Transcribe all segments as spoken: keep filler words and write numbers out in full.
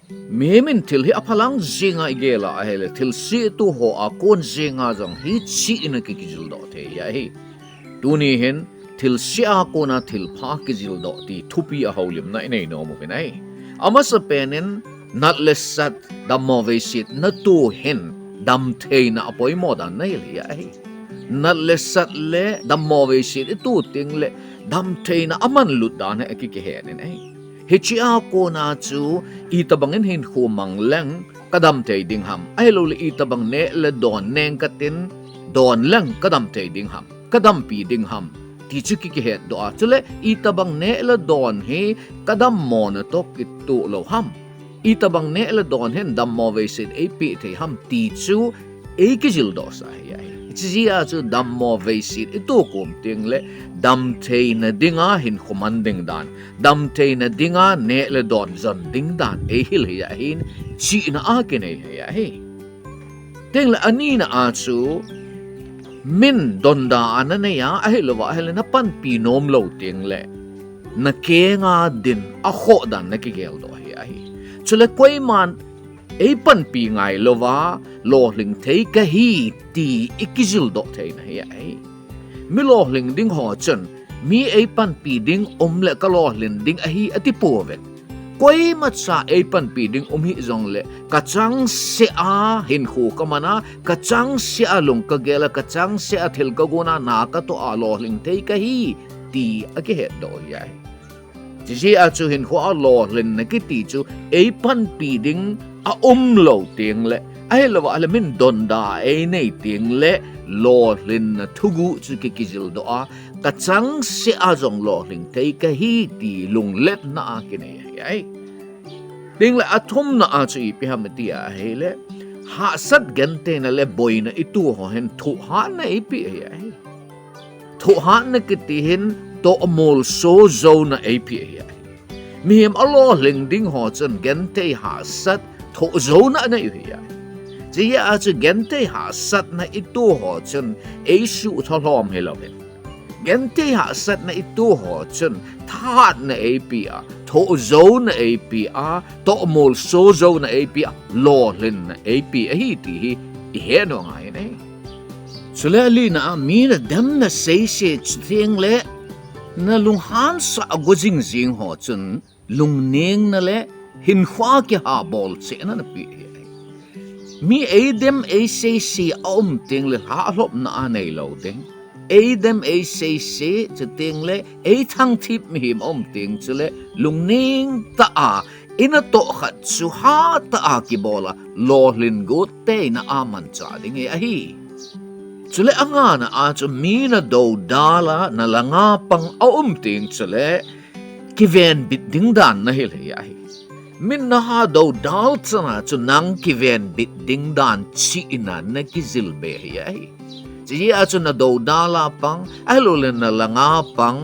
Mihem in thil hi aphalang jinga igel a ahile, thilse itoh ho a kon jinga jong hiche in akikijil doh thei ahi. Tuni hin, thilse a kona thilpha kijil doh ti thupi a houlimna inei nom uvin ahi. Amasapen in, nat le sat, dammo veiset natoh hin, damtheina apoimo dan nahil ahi. Nat le sat le dammo veiset itoh teng le, damtheina amanlut dan hi akikihen in ahi. Hiche a kona chu itobang in hinkho mang leng kadam thei ding ham. Ahilouleh itobang neh le don neng katin don leng kadam thei ding ham. Kadampi ding ham. Ti chu kikihet doh a. Chule itobang neh le don hi kadammona toh kitoh lou ham. Itobang neh le don hin dammo veiset eipeh thei ham ti chu eikijil doh sa ahi. Hiche jeh a chu dammo veiset itoh kom teng le damtheina dinga hinkho man ding dan, damtheina dinga neh le don jon ding dan eihil ahi. Chihna a kinei ahi. Teng le anina a chu min donda a nanei a, ahilouva ahile napanpi nom lou teng le nakenga din akhoh dan nakigel doh ahi. Chule koiman eipanpi ngailouva, lolhing thei kahi ti ikijil doh theina ahi. Mi lolhing ding ho chun, mi eipanpi ding um le kalolhin ding ahi atipouvin. Koimacha eipanpi ding um hih jongle, kachangseh a hinkho kaman a, kachangseh a lung kagel a, kachangseh a thil kagon a, na katoh a lolhing thei kahi, ti akihet doh ahi. Hiche jeh a chu hinkho a lolhinna kiti chu eipanpi ding aum lou teng le, ahilouva ahile min donda einei teng le, lolhinna thuguh chu kikijil doh a, kachangseh a jong lolhing thei kahi ti lungletna a kinei ahi. Teng le athumna a chu ipi ham iti ahile, hahsat gentheina le boina itoh ho hin thohhatna eipeh ahi. Thohhatna kiti hin tohmolso jouna eipeh ahi. Mihem alolhing ding ho chun genthei hahsat thoh jouna anei u ahi. Hiche jeh a chu genthei hahsatna itoh ho chun eisuh thalhom hilouvin, genthei hahsatna itoh ho chun thahatna eipeh a, thoh jouna eipeh a, tohmolso jouna eipeh a, lolhinna eipeh ahi ti hi ihet u angai ahi. Chule alina a mi nadem naseise chuteng le nalunghansah go jingjing ho chun lungnengna le hinkho a kihabol chehna napeh ahi. Mi eidem eiseise aum teng le lhahlopna anei lou ding. Eidem eiseise chuteng le eithangthip mihem aum teng chule lungneng tah a inatoh khat chu hatah a kibol a lolhin got teina a manchah ding ahi. Chule angana a chu mi nadoudal a nalanga pang aum teng chule kivenbit ding dan nahil ahi. Min naha doudal chana chu nang kivenbit ding dan chihna nakijil be ahi. Hiche jeh a chu nadoudal a pang, ahilouleh nalanga pang,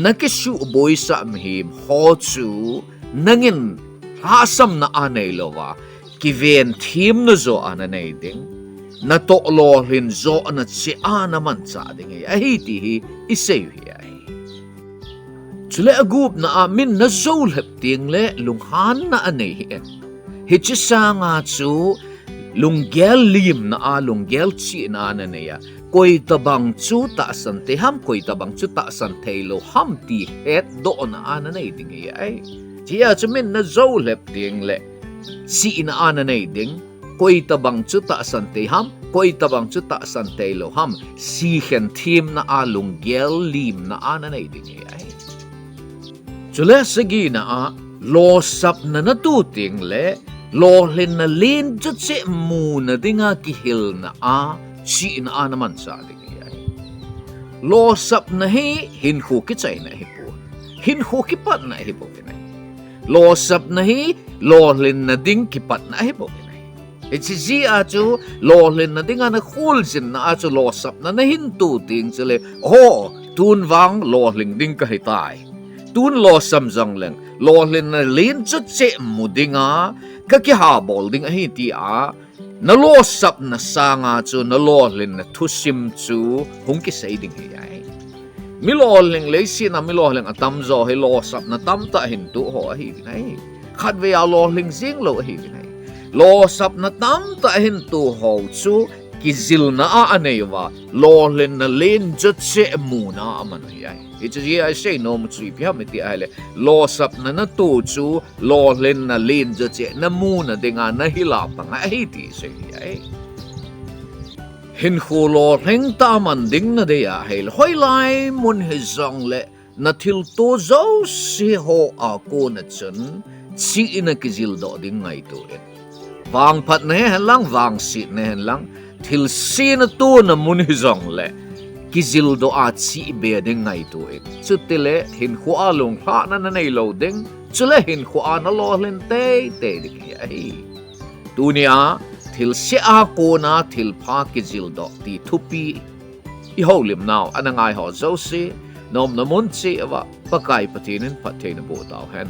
nakisuhboisah mihem ho chu nangin lhahsamna anei louva, kiventhimna joh a nanei ding, natoh lolhin johna cheh a namanchah ding ahi ti hi isei u ahi. Chule agupna a min najou lhep teng le lunghanna anei hih in. Hiche sanga chu lunggel limna a, lunggel chihna a nanei a, koitobang chu tahsan thei ham, koitobang chu tahsan theilou ham ti hetdohna a nanei ding ahi. Hiche a chu min najou lhep teng le chihna a nanei ding, koitobang chu tahsan thei ham, koitobang chu tahsan theilou ham, sikhen thimna a lunggel limna a nanei ding ahi. Chule sagina a, losapna natoh teng le lolhinna len chu cheh muna dinga kihilna a chihna a namanchah ding ahi. Losapna hi hinkho kichaina ahipon, hinkho kipatna ahipon ahi. Losapna hi lolhinna ding kipatna ahipon ahi. Hiche jeh a chu lolhinna dinga nakholjinna a chu losapna nahin toh teng chule, o, tun vang lolhing ding kahitai, tun losam jongleng lolhinna len chu cheh mu dinga kakihabol ding ahi tia nalosapna sanga chu nalolhinna thusim chu hung kisei ding ahi. Mi lolhing, leiset a mi lolhing atamjo hi losapna tamtah hin toh ho ahiuvin ahi. khatvei a lolhing jing lou ahi ding ahi. Losapna tamtah ahin to ho chu kijilna a anei uva, lolhinna len jocheh muna aman u ahi. Hiche jeh a isei nom chu ipi ham iti ahile, losapna nato chu lolhinna len jocheh namuna dinga nahila pang ahi ti isei ahi. Hinkho lolhing tah a man ding nadei ahile, hoilai mun hijongle nathilto jouse ho a kona chun chihna kijildoh ding ngaito in. Vangphatna hihen lang, vangsetna hihen lang, thilse natona mun hijongle kijildoh a chihbe ding ngaito in. Chutile hinkho a lunglhahna nanei lou ding, chule hinkho a nalolhin teitei ding hi ahi. Tunia thilse a kona thilpha kijildoh ti thupi ihoulimnau ana ngaiho jouse, naumna mun cheh uva Pakai Pathen in phatthei naboh tauhen.